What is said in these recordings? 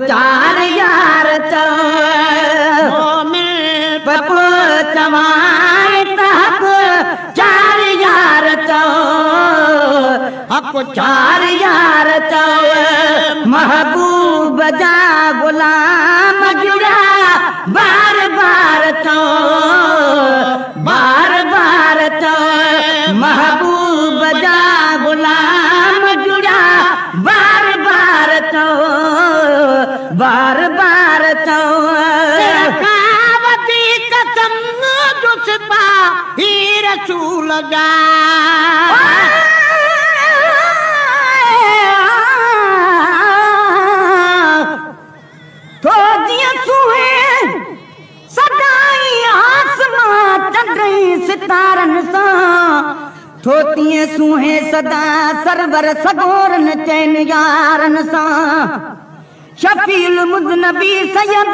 چار يار چئو. مومن پپو چوان ته حق چار يار چئو، حق چار يار چئو. محبوب جا غلام جڙيا بار بار چئو، بار بار چئو. محبوب جا غلام جڙيا بار بار چئو، بار بار چئو. وڌيڪ قسم جو سپاهي رسول جا. ٿو جيئن سونهين سدائين آسمان چنڊ ستارن سان، ٿو تيئن سونهين سدا سرور سڳورن چئن يارن سان. شفيل مذنبي سيد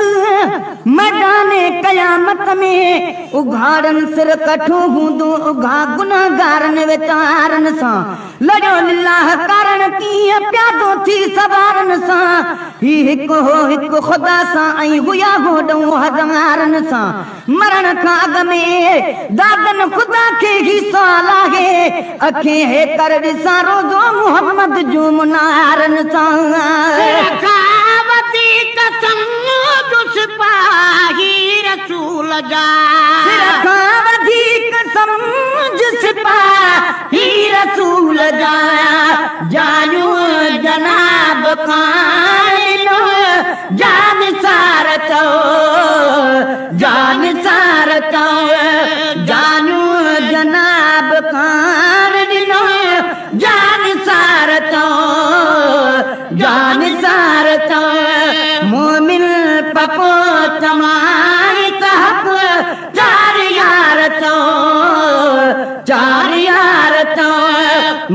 ميدان قيامت ۾ اگهاڙن سر ڪٺو هوندو اگها گنهگارن ويچارن سان. لڙيو لله ڪارڻ ڪيئن پيادو ٿي سوارن سان. هي هڪ هو هڪ خدا سان ۽ هئا هوڏئون هزارن سان. مرڻ کان اڳ ۾ دادن خدا کي هي سوال آهي، اکين هيڪر ڏسان روزو محمد جو منارن سان. وڌيڪ قسم جو سپاهي رسول جا. سر کان وڌيڪ سمجهه سپاهي رسول جا. جانيون جناب کان جان سار چئو، جان سار چئو. جانيون جناب کان ڏنو جان سار چئو، جان سار چئو. مومن پپو چوان ته حق چار يار چئو، چار يار چئو.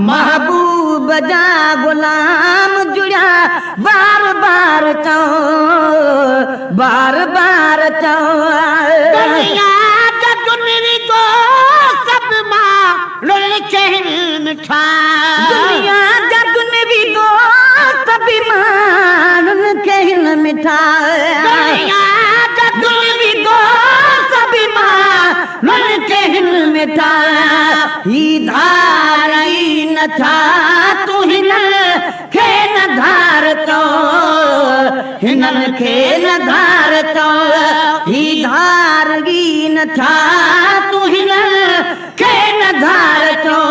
محبوب جا غلام جڙيا بار بار چئو، بار بار چئو. دنيا جا دنوي دوست به ماڻهن کي مٺا. دنيا جا دنوي دوست به ماڻهن کي مٺا. دنيا جا دنوي دوست به ماڻهن کي مٺا. هي ڌار ئي نٿا تون هنن کي نه ڌار چئو، هنن کي نه ڌار چئو. هي ڌار ئي نٿا تون هنن کي نه ڌار چئو،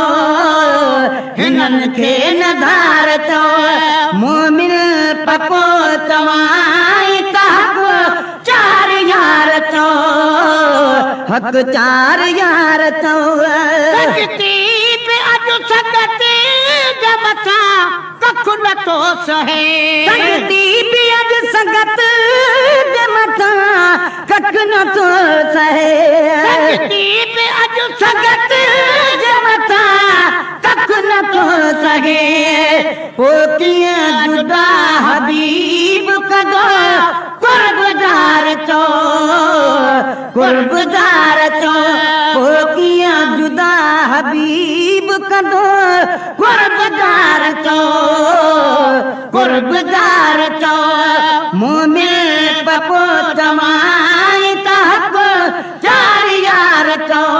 هنن کي نه ڌار چئو. مومن پپو چوان ته حق چار يار چئو، حق چار يار چئو. سنگتي به اڄ سنگت جي مٿان ڪک نٿو سهي. سنگتي به اڄ سنگت جي مٿان ڪک نٿو سهي. سنگتي به اڄ سنگت جي مٿان ڪک نٿو سگهي. پوءِ ڪيئن جدا حبيب ڪندو قربدار چئو، قربدار چئو. پوءِ ڪيئن جدا حبيب ڪندو قربدار چئو، قربدار چئو. مومن پپو چوان ته حق چار يار چئو،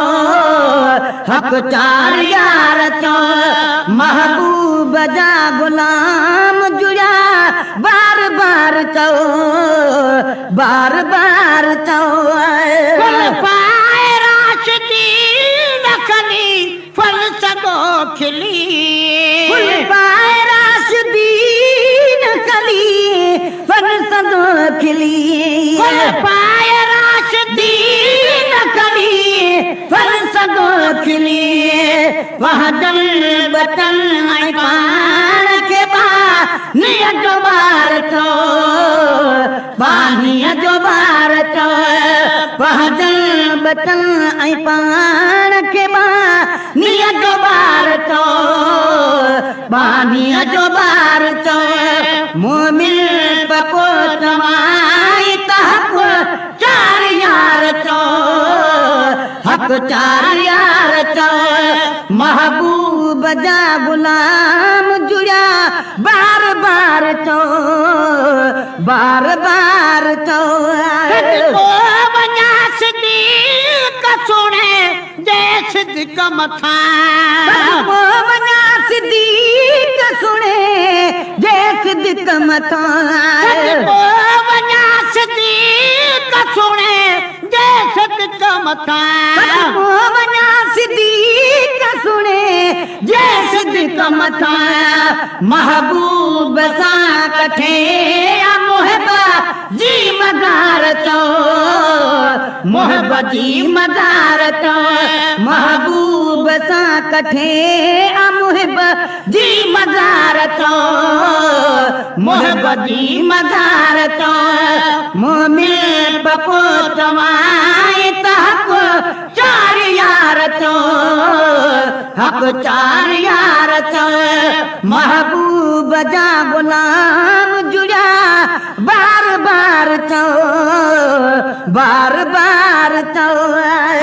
حق چار يار چئو. محبوب جا غلام جڙيا بار بار چئو، بار بار چئو. گل پائي راشدي نخلي ڦل سڳو کلي. گل پائي راشدي نخلي ڦل سڳو کلي. گل پائي راشدي نخلي ڦل سڳو کلي. وهدل بتل ۽ پاڻ کي پاڻيءَ جو ٻار چئو، پاڻيءَ جو ٻار چئو. وهدل بتل ۽ پاڻ کي پاڻيءَ جو ٻار چئو، پاڻيءَ جو ٻار چئو. مومن پپو چوان ته حق چار يار چئو، حق چار يار چئو. محبوب جا غلام جڙيا بار بار چئو، بار بار چئو. صدقو وڃان صديق سڻي جي صدق مٿان. صدقو وڃان صديق سڻي جي صدق مٿان. صدقو وڃان صديق سڻي جي صدق مٿان. صدقو وڃان صديق سڻي جي صدق مٿان. محبوب سان ڪٺي آ محب جي مزار چئو، محب جي مزار چئو. محبوب سان ڪٺي آ محب جي مزار چئو، محب جي مزار چئو. مومن پپو چوائي ته حق چار يار چئو، حق چار يار چئو. محبوب جا غلام جڙيا بار بار چئو، بار بار چئو.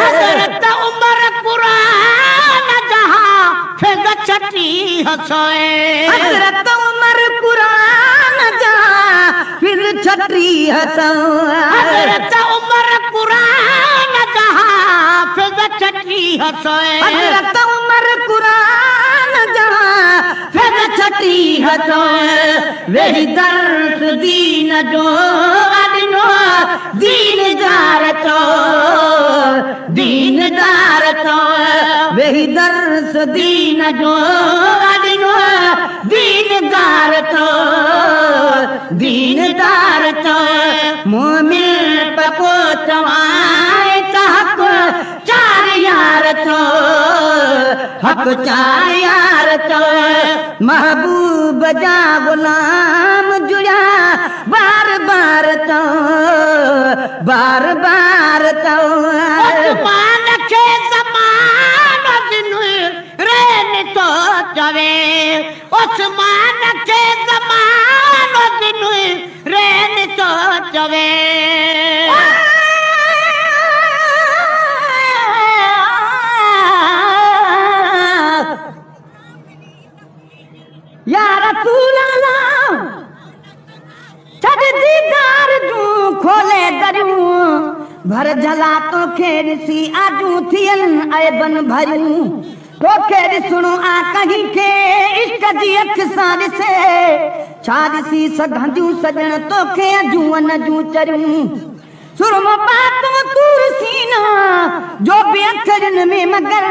حضرت عمر قرآن جها فض 36 سؤ. حضرت عمر قرآن جا فض 36 سؤ. حضرت عمر قرآن جها فض 36 سؤ. حضرت عمر قرآن جا فض 36 سؤ. ويهي درس دين جو ڏنو دين دار چئو، دين دار چئو. ويهي درس دين جو ڏنو دين دار چئو، دين دار چئو. مومن پپو چوائي ته حق چار يار چئو، حق چار يار چئو. محبوب جا غلام جڙيا بار بار چئو، بار بار چئو. عثمان کي زمانو ذنورين ٿو چوي. عثمان کي زمانو ذنورين ٿو چوي. يا رسول الله ڇڏ ديدار جون کولي دريون، ڀر جهلا توکي ڏسي آجون ٿين عيبن ڀريون. توکي ڏسڻو آ ڪنهن کي عشق جي اک سان ڏسي، ڇا ڏسي سگهنديون سڄڻ توکي اجون جون چريون. سرمو پاتم تور سينا جو به اکرين ۾ مگر،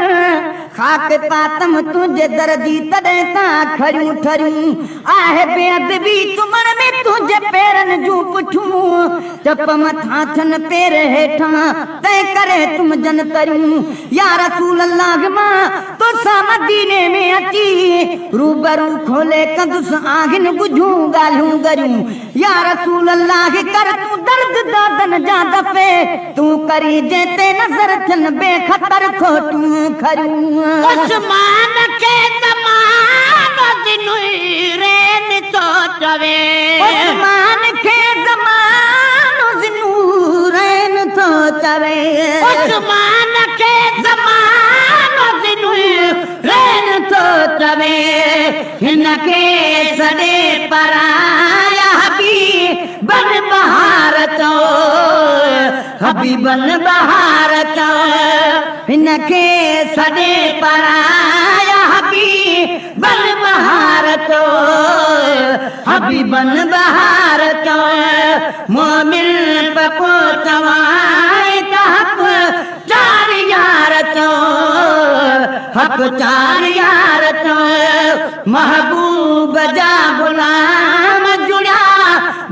خاڪ پاتم تنهنجي در جي تڏهن تان کڙيون ٺريون. آهي بيادبي چمڻ ۾ تنهنجي پيرن جون پٺيون، چپ مٿان ٿين پير هيٺان تنهن ڪري تم جن تريون. يا رسول الله مان توسان مديني ۾ اچي روبرو کولي ڪندس آهن ڳجهون ڳالهيون ڳريون. يا رسول الله ڪر تون درد دادن جا دفعي، تون ڪري جنهن تي نظر ٿين بيخطر کوٽيون کريون. عثمان کي زمانو ذنورين ٿو چوي. عثمان کي زمانو ذنورين ٿو چوي. عثمان کي زمانو ذنورين ٿو چوي. هن کي سڏي پرايا حبيبن بهار چئو، حبيبن بهار چئو. هن کي سڏي پرايا حبيبن بهار چئو، حبيبن بهار چئو. مومن پپو چوائي ته حق چار يار چئو، حق چار يار چئو. محبوب جا غلام جڙيا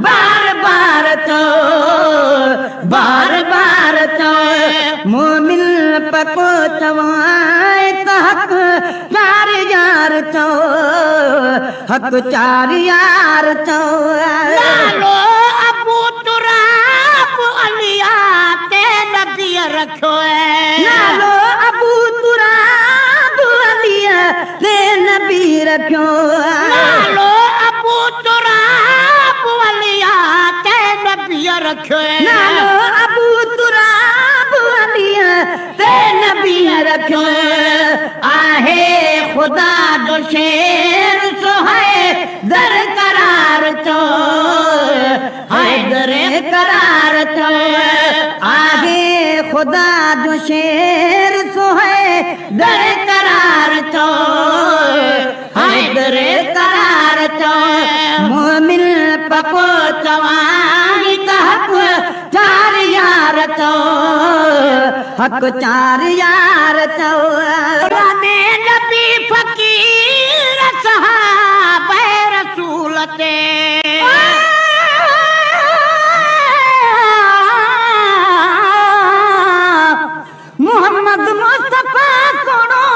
بار بار چئو، بار بار چئو. مومن پپو چوائي ته حق چار يار چئو، حق چار يار چئو. نالو ابو تراب عليا تي نبي رکيو. نالو ابو تراب عليا تي نبي رکيو. نالو ابو تراب عليا تي نبي رکيو. نالو ابو تراب عليا تي نبي رکيو. آهي خدا جو شير سو هي در قرار چئو، ख़ुदा जो शेर सोहे दर करार चओ, हैदर करार चओ। मोमिन पको चवां त हक़ चार यार चओ, हक़ चार यार चओ। नबी फ़क़ीर सहाब रसूल ते, मोहम्मद मुस्तफ़ा सुणो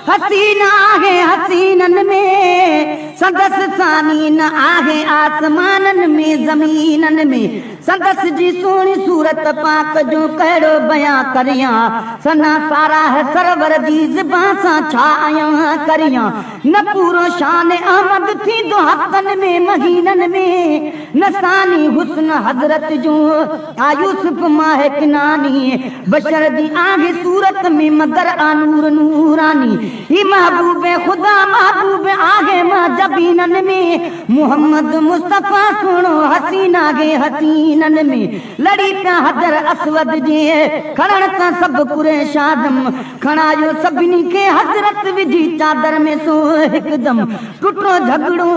हसीन आहे हसीननि में, संदसि सानी न आहे आसमाननि में ज़मीननि में। संदसि जी सुहिणी सूरत पाक जो कहिड़ो बयां करियां, सना सारा सरवर जी ज़बान सां छा आयां करियां। न पूरो शान अहमद थींदो हफ़्तनि में महीननि में, न सानी हुस्न हज़रत जो आ यूसुफ मां किनानी। बशर जी आहे सूरत में मगर आ नूर नूरानी, ही महबूब ख़ुदा महबूब आहे मां जबीननि में। मोहम्मद मुस्तफ़ा सुणो हसीन आहे हसीननि में, लड़ी पिया हजर अस्वद जे खणण सां सभु कुरैश आदम। खणायो सभिनी खे हज़रत विझी चादर में सो हिकदम टुटो झगड़ो,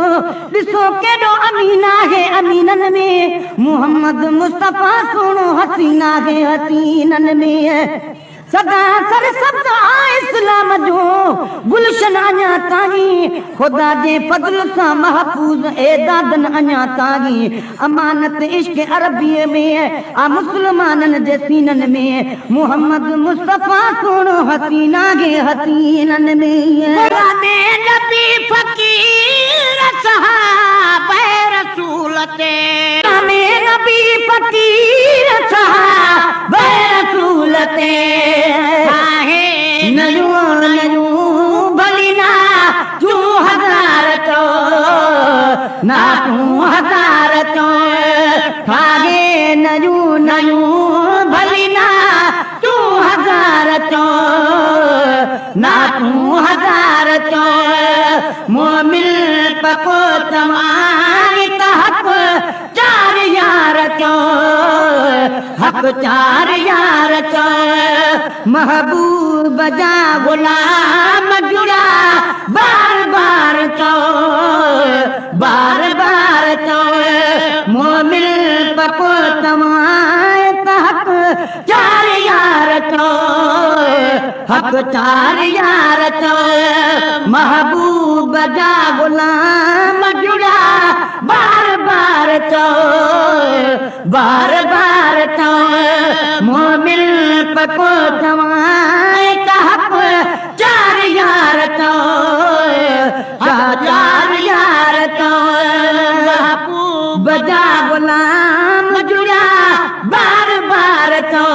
ॾिसो केॾो अमीन आहे अमीननि में। मोहम्मद मुस्तफ़ा सुणो हसीन आहे हसीननि में, सदा सरसब्ज़ आहे इस्लाम जो गुलशन अञा ताईं। ख़ुदा जे फ़ज़ल सां महफ़ूज़ ए दादन अञा ताईं। अमानत इश्क अरबीअ में आ मुसलमाननि जे सीननि में। मोहम्मद मुस्तफ़ा सुणो हसीन आहे हसीननि में। नबी फ़क़ीर सहाब रसूल ते, नबी फ़क़ीर सहाब रसूल ते। नयूं नयूं भली ना तूं हज़ार चओ, ना तूं हज़ार चओ। ठाहे नयूं नयूं भली ना तूं हज़ार चओ, ना तूं हज़ार चओ। मोमिन पको चवां त हक़ चार यार चओ, हक़ चार यार चओ। महबूब जा ग़ुलाम जुड़ा बार बार चओ, बार बार चओ। मोमिन पको चवां त हक़ चार यार चओ, हक़ चार यार चओ। महबूब जा ग़ुलाम जुड़ा बार बार चओ, बार बार चओ। मोमिन पको चवां त हक़ चार यार चओ, चार यार चओ। महबूब जा ग़ुलाम जुड़ा बार बार चओ,